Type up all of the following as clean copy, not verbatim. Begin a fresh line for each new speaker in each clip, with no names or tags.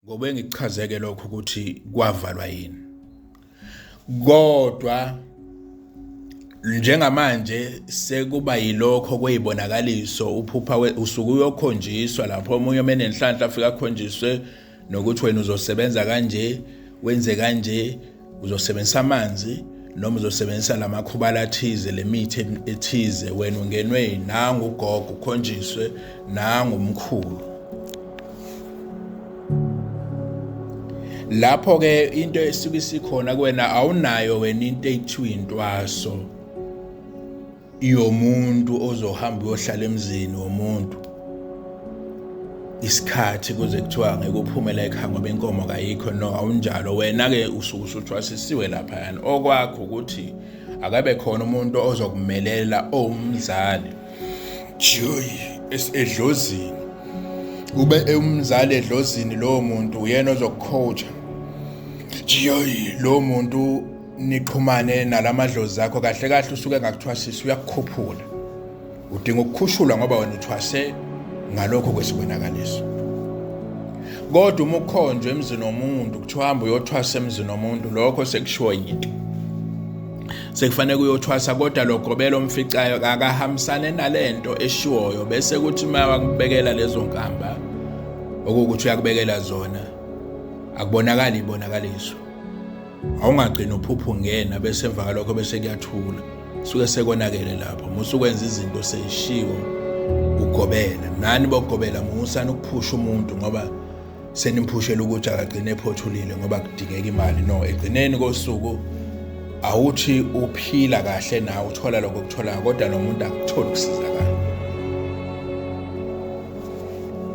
Ngobe ngikuchazeke lokho ukuthi kwavalwa yini. Kodwa njengamanje sekuba yilokho kweyibonakaliso uphupha usuke uyokhonjiswa lapho omunye omenenhlanhla afika akhonjiswe nokuthi wena uzosebenza kanje wenze kanje uzosebenzisa amanzi noma uzosebenzisa lamakhubala athize lemithi ethize wena ungenwe nangu ugogo ukhonjiswe nangu umkhulu. Lapho ke into esuke isikhona kuwena awunayo wena into ekuthiwa intwaso yomuntu ozohamba uyohlala emzini womuntu isikhathi kuze kuthiwa ngeke uphumele ekhaya ngoba inkomo kayikho. No, awunjalo wena-ke, usuke usuthwasisiwe laphayana. Okwakho ukuthi akabe khona umuntu ozokumelela owumzali joy edlozini, kube umzali edlozini, lowo muntu uyena ozokucoacha joy, lowo muntu nixhumane nalamadlozi akho kahle kahle. Usuke engakuthwasisi, uyakukhuphula. Udinga ukukhushulwa ngoba wena uthwase ngalokho kwesibonakaliso. Kodwa uma ukhonjwe emzini womuntu kuthiwa hamba uyothwasa emzini womuntu, lokho sekushiwo into sekufanele uyothwasa, kodwa lo gobela omficayo akahambisane nalento eshiwoyo, bese kuthi uma wakubekela lezo nkamba okuwukuthi uyakubekela zona, akubonakali ibonakaliso. Awungagcini uphupha ungena, bese emva kwalokho bese kuyathula, suke sekonakele lapho. Musa ukwenza izinto seyishiwo ugobela. Nani bogobela, musani ukuphusha umuntu ngoba senimphushela ukuthi akagcine ephothulile ngoba kudingeka imali. No, egcineni kosuku awuthi uphila kahle nawe uthola lokho okutholayo, kodwa lo muntu akutholi ukusizakala.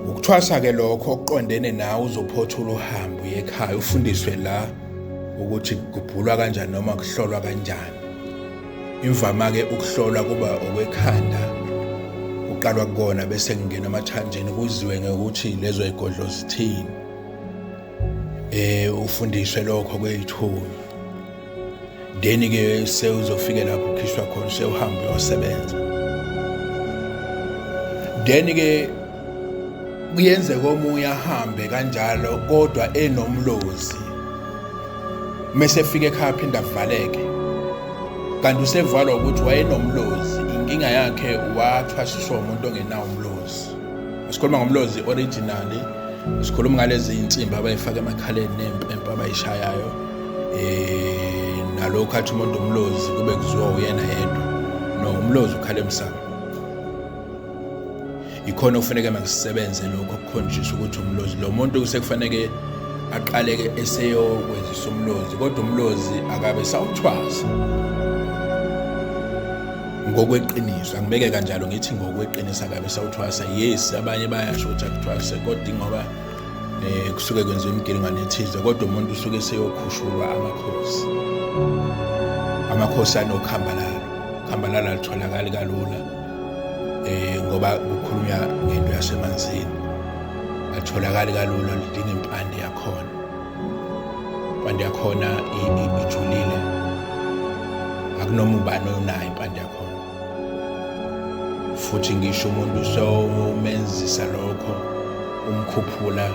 Ukuthwasa-ke lokho okuqondene nawe, uzophothula uhambe uye ekhaya ufundiswe la ukuthi kubhulwa kanjani noma kuhlolwa kanjani. Imvama-ke ukuhlolwa kuba okwekhanda, kuqalwa kukona bese kungena emathanjeni, kuziwe ngokuthi lezo yigodlo zithini, ufundiswe lokho kweyithunywa, then ke sewuzofike lapho ukhishwa khona, sewuhamba uyosebenza. Then ke kuyenzeka omunye ahambe kanjalo kodwa enomlozi, mese efika ekhaya aphinde avaleke, kanti usevalwa ukuthi wayenomlozi. Inkinga yakhe wathwasiswa umuntu ongenawo umlozi. Sikhuluma ngomlozi originally, sikhuluma ngalezi insimbi abayifaka emakhaleni nempempe abayishayayo, nalokhu athi umuntu umlozi kube kuzwiwa uyena yedwa. No, umlozi ukhala emsamo. Ikhona okufuneke makusebenze lokho okukhonjiswa ukuthi umlozi lo muntu sekufaneke aqaleke eseyokwenzisa umlozi, kodwa umlozi akabe sawuthwasa ngokweqiniso. Angibeke kanjalo, ngithi ngokweqiniso akabe sawuthwasa. Yes, abanye bayasho ukuthi akuthwase, kodwa ingoba kusuke kwenziwa imigilingwane ethize, kodwa umuntu usuke eseyokhushulwa amakhosi. Amakhosi anokhambalalo, ukhambalalo alitholakali kalula ngoba kukhulunywa ngento yasemanzini, alitholakali kalula, lidinga impande yakhona. Impande yakhona ijulile, akunoma ubani onayo impande yakhona. Futhi ngisho umuntu sowumenzisa lokho, umkhuphula,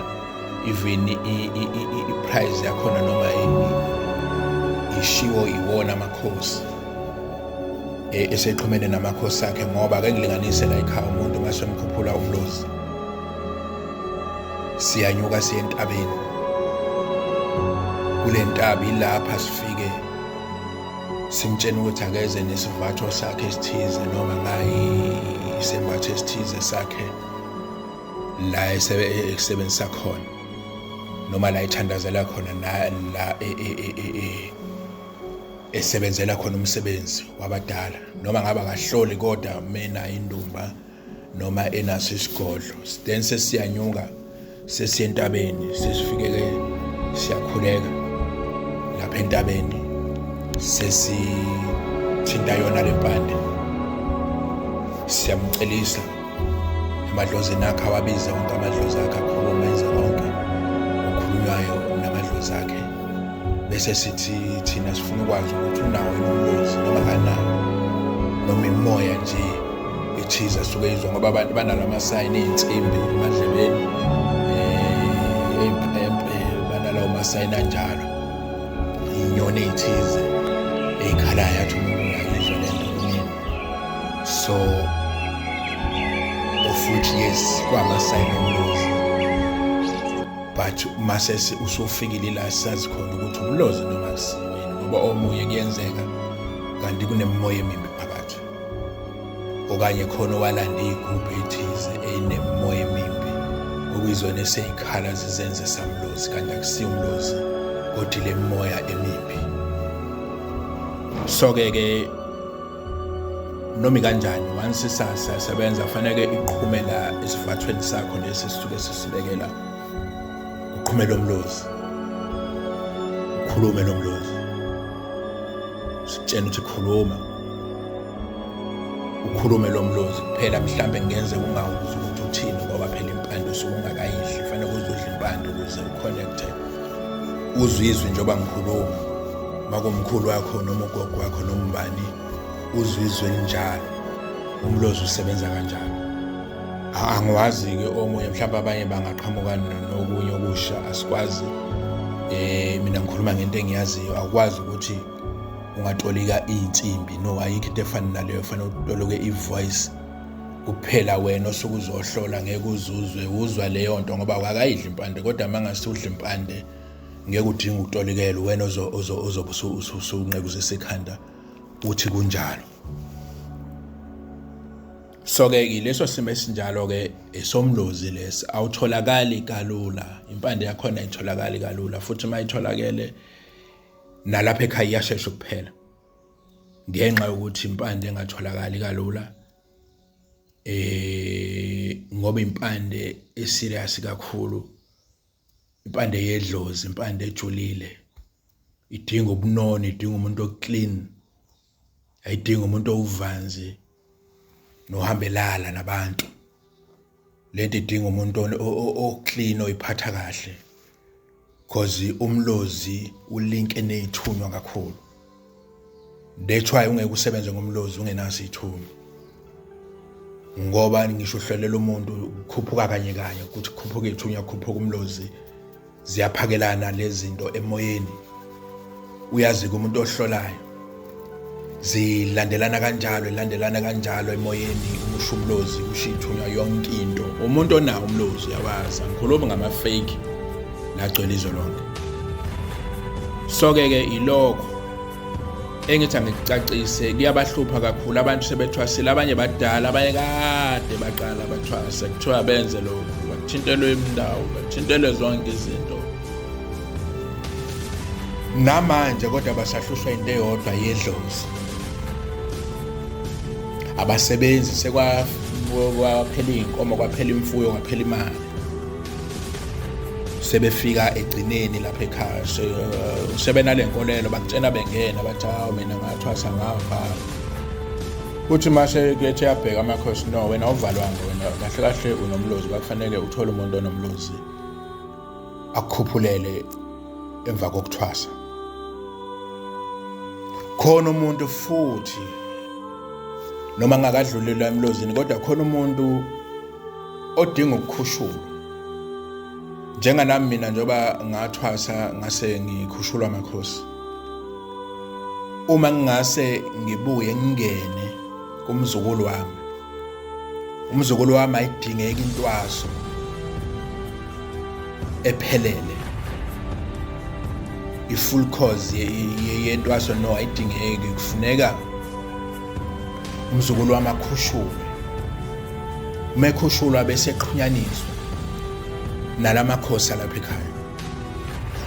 even i-price yakhona noma ishiwo iwona amakhosi esexhumene namakhosi akhe. Ngoba ake ngilinganise la ekhaya, umuntu mase mkhuphula umlozi, siyanyuka siye entabeni. Kule ntaba ilapha sifike simtshena ukuthi akeze nesivatho sakhe esithize noma ngayi isembatho esithize sakhe la esebenzisa khona noma la ethandazela khona, la esebenzela khona umsebenzi wabadala, noma ngaba kahloli kodwa mina indumba noma enaso isigodlo. Then sesiyanyuka sesiya entabeni, sesifike ke siyakhuleka lapha entabeni, sesithinta yona lempande, siyamcelisa emadlozini akhe, awabize wonke amadlozi akhe, akhulume, enze konke okukhulunywayo namadlozi akhe. Bese sithi thina sifuna ukwazi ukuthi unawo yini umlozi noma akanawo, noma imimoya nje ethize asuke izwa, ngoba abantu banalamasayini ey'nsimbi emadlebeni, ey'mpempe, banalawo masayini anjalo, iy'nyoni ey'thize ey'khalayo, athi umuntu uyayizwa le nto kunini. So of which yes, kwamasayini omlozi, but uma sesi usufikile la sazi khona ukuthi umlozi noma kusiwo yini, ngoba omunye kuyenzeka kanti kunemimoya emimbi phakathi, okanye khona owalanda iy'gubhu ey'thize ey'nemimoya emimbi okuyizona esey'khala zizenze samlozi, kanti akusiyo umlozi kodwa ile mimoya emimbi. So-ke ke noma ikanjani, once sasebenza faneke iqhume la esivathweni sakho lesi sisuke sisibekela, uqhume lo mlozi, ukhulume lo mlozi, sitshena ukuthi khuluma, ukhulume lo mlozi kuphela. Mhlambe kungenzeka ungawuzi ukuthi uthini, ngoba phela impande usuke ungakayidli, fanele uzudla impande ukuze uconnecte, uzwe izwi njengoba ngikhuluma, makumkhulu wakho noma ugogo wakho noma ubani, uzwe izwi elinjalo. Umlozi usebenza kanjalo. Angiwazi-ke omunye, mhlawumbe abanye bangaqhamuka nokunye okusha, asikwazi. Mina ngikhuluma ngento engiyaziyo. Awukwazi ukuthi ungatolika iy'nsimbi, no, ayikho into efana naleyo, fanele utoloke i-voice kuphela. Wena osuke uzohlola ngeke uzuzwe uzwa leyo nto ngoba awukakayidli impande, kodwa uma ngase udle impande ngeke udinge ukutolikelwa, wena ozobe usunqekuzisa ikhanda uthi kunjalo. So-ke ileso simo esinjalo-ke esomlozi lesi, awutholakali kalula impande yakhona, ayitholakali kalula, futhi uma itholakele nalapha ekhaya iyashesha ukuphela ngenxa yokuthi impande engatholakali kalula, ngoba impande eserious kakhulu, impande yedlozi, impande ejulile, idinga ubunono, idinga umuntu oclean, ayidinga umuntu owuvanzi nohambelala nabantu. Lento idinga umuntu oclean, oyiphatha kahle, cause umlozi ulinke nezithunywa kakhulu. That's why ungeke usebenze ngomlozi ungenaso isithunywa, ngoba ngisho uhlolela umuntu kukhuphuka kanye kanye ukuthi kukhuphuka ithunywa, kukhuphuka umlozi, ziyaphakelana lezi zinto emoyeni. Uyazi umuntu ohlolayo zilandelana kanjalo, ilandelana kanjalo emoyeni, umusho umlozi, kusho ithunywa, yonke into. Umuntu onawo umlozi uyawazi, angikhulumi ngama-fake lagcwele izwe lonke. So-ke ke ilokho engithi angikucacise, kuyabahlupha kakhulu abantu sebethwasile, abanye badala, abanye kade baqala bathwasa, kuthiwa benze lokhu, bathintelwe indawo, bathintelwe zonke izinto namanje, kodwa basahlushwa into eyodwa yedlozi, abasebenzi, sekwaphela iy'nkomo, kwaphela imfuyo, kwaphela imali, sebefika egcineni lapha ekhaya sebenale nkolelo, bakutshena bengena bathi hawu mina ngathwasa ngavala, kuthi mase kuyethi yabheka amakhosi, no, wena awuvalwanga, wena kahle kahle unomlozi, kwakufanele uthole umuntu onomlozi akukhuphulele emva kokuthwasa. Khona umuntu futhi noma ngakadlulelwa emlozini, kodwa khona umuntu odinga ukukhushulwa, njenganami mina njengoba ngathwasa ngase ngikhushulwa amakhosi, uma ngingase ngibuye ngingene kumzukulu wami, umzukulu wami ayidingeki intwaso ephelele, i-full course yentwaso, no, ayidingeki. Kufuneka umzukulu wami akhushulwe, uma ekhushulwa bese exhunyaniswa nalamakhosi alapha ekhaya.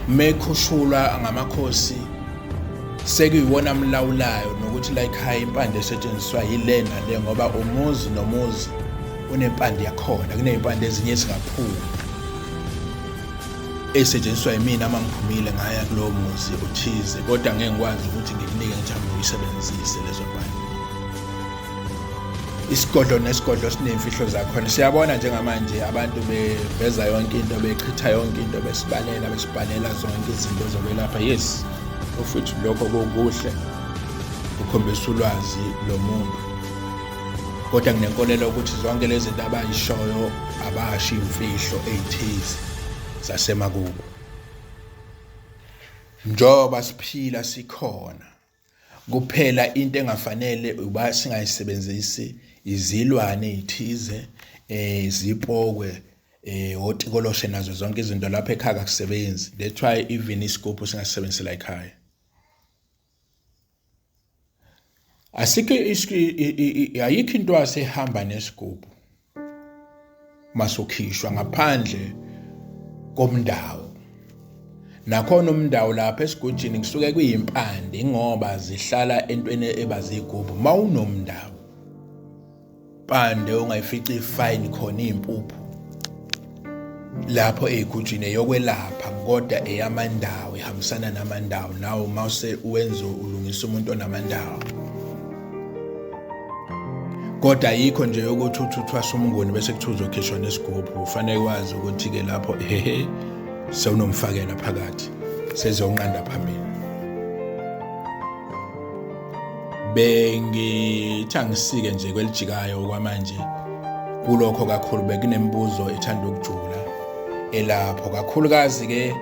Uma ekhushulwa ngamakhosi sekuyiwona amlawulayo nokuthi la ekhaya impande esetshenziswa yile nale, ngoba umuzi nomuzi unempande yakhona, kuney'mpande ezinye ezingaphumi esetshenziswa yimina uma ngiphumile ngaya kulowo muzi othize, kodwa ngeke ngikwazi ukuthi ngikunike ngithi hambe uyisebenzise lezo mpande. Isigodlo nesigodlo sinemfihlo zakhona. Siyabona njengamanje abantu beveza yonke into, bechitha yonke into, besibalela, besibhalela zonke izinto zokwelapha. Yes, Futhi lokho kukuhle, kukhombisa ulwazi lomuntu. Kodwa nginenkolelo ukuthi zonke lezi zinto abayishoyo abasho imfihlo eyithize zasemakubo. Njengoba siphila sikhona kuphela, into engafanele uba singayisebenzisi izilwane ezithize, zipokwe, otikoloshe nazo zonke izinto lapha ekhaya akusebenzi. That's why even isigubhu singasebenzisi la ekhaya. Asikho, ayikho into asehamba nesigubhu masukhishwa ngaphandle komndawo. Nakhona umndawo lapha esigujini kusuke kuyimpande, ngoba zihlala entweni ebazigubhu. Mawunomndawo pande ongayifica ifine khona impuphu lapho eyigujini eyokwelapha, kodwa eyamandawo ihambisana namandawo. Nawo mawuse wenza ulungisa umuntu onamandawo, kodwa ayikho nje yokuthi uthi uthwasa umnguni bese kuthiwa uzokhishwa nesigubhu. Ufanele wazi ukuthi-ke lapho hehe sewunomfakela phakathi, sezonqanda phambili. Bengithi angisike nje kwelijikayo okwamanje kulokho kakhulu, bekunemibuzo ethanda ukujula elapho kakhulukazi-ke.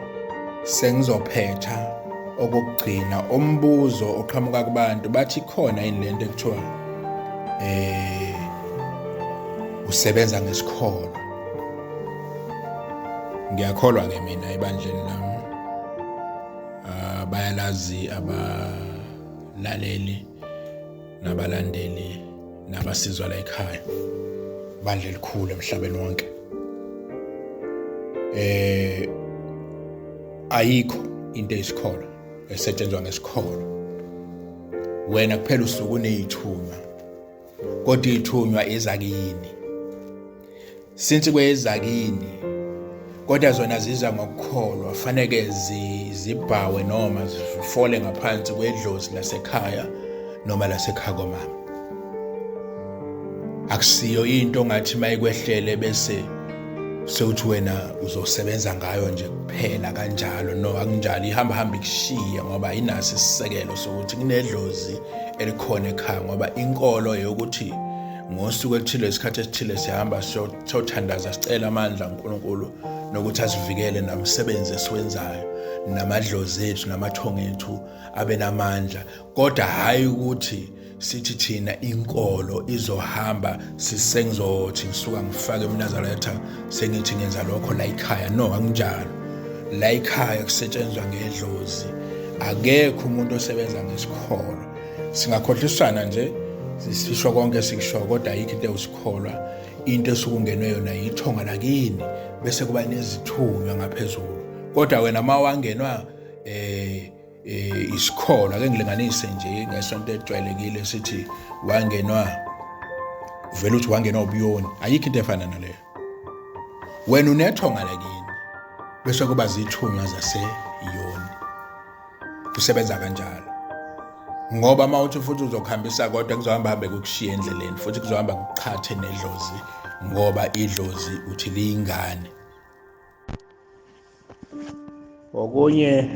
Sengizophetha okokugcina umbuzo oqhamuka kubantu, bathi khona yini lento ekuthiwa usebenza ngesikholo? Ngiyakholwa ke mina ebandleni lami, bayalazi abalaleli nabalandeli nabasizwa la ekhaya, bandla elikhulu emhlabeni wonke. Ayikho into eyisikholo esetshenzwa ngesikholo. Wena kuphela usuke uneyithunywa, kodwa iy'thunywa ezakini, since kwezakini, kodwa zona ziza ngokukholwa. Faneke zibhawe noma zifole ngaphansi kwedlozi lasekhaya noma lasekhaya komama. Akusiyo into ongathi mayikwehlele bese sewuthi wena uzosebenza ngayo nje kuphela kanjalo. No, akunjalo, ihamba hamba ikushiye, ngoba inaso isisekelo sokuthi kunedlozi elikhona ekhaya. Ngoba inkolo yokuthi ngosuku oluthile, isikhathi esithile, sihamba siyothandaza, sicela amandla uNkulunkulu nokuthi asivikele nomsebenzi esiwenzayo namadlozi ethu namathongo ethu abe namandla, kodwa hhayi ukuthi sithi thina inkolo izohamba sisengizothi ngisuka ngifake umNazaretha sengithi ngenza lokho la ekhaya. No, akunjalo. La ekhaya kusetshenzwa ngedlozi, akekho umuntu osebenza ngesikholo. Singakhohlisana nje sisho konke sikusho, kodwa ayikho into ewusikholwa. Into esukungenwe yona yithonga lakini, bese kuba nezithunywa ngaphezulu. Kodwa wena uma wangenwa isikholwa, ake ngilinganise nje ngesonto ejwayelekile, sithi wangenwa, uvela uthi wangenwa ubuyoni, ayikho into efana naleyo. Wena unethonga lakini, bese kuba zithunywa zaseyoni, kusebenza kanjalo. Ngoba uma uthi futhi uzokuhambisa, kodwa kuzohamba hambe kukushiya endleleni, futhi kuzohamba kuqhathe nedlozi, ngoba idlozi uthi liyingane. Okunye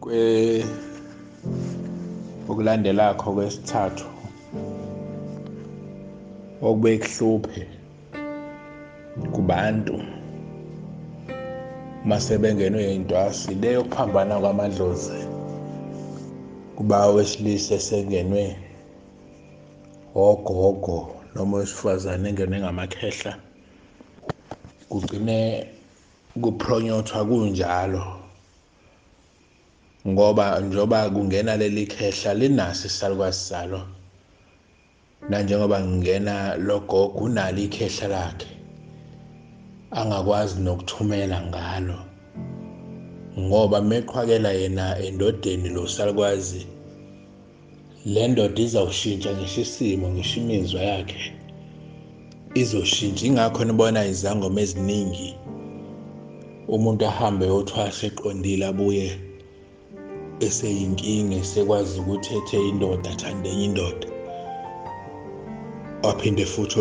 kwe okulandelakho kwesithathu okube kuhluphe kubantu mase bengenwe intwasi le yokuphambana kwamadlozi, kuba owesilisa esengenwe ogogo noma owesifazane engenwe ngamakhehla, kugcine kupronyothwa kunjalo. Ngoba njengoba kungena leli khehla linaso isalukwazi salo, nanjengoba ngingena lo gogo unalo ikhehla lakhe angakwazi nokuthumela ngalo, ngoba meqhwakela yena endodeni lo salukwazi, le ndoda izawushintsha ngisho isimo, ngisho imizwa yakhe izoshintsha. Ingakho nibona izangoma eziningi, umuntu ahambe yothwasa eqondile, abuye eseyinkinga, esekwazi ukuthi ethe indoda athande enye indoda, aphinde futhi.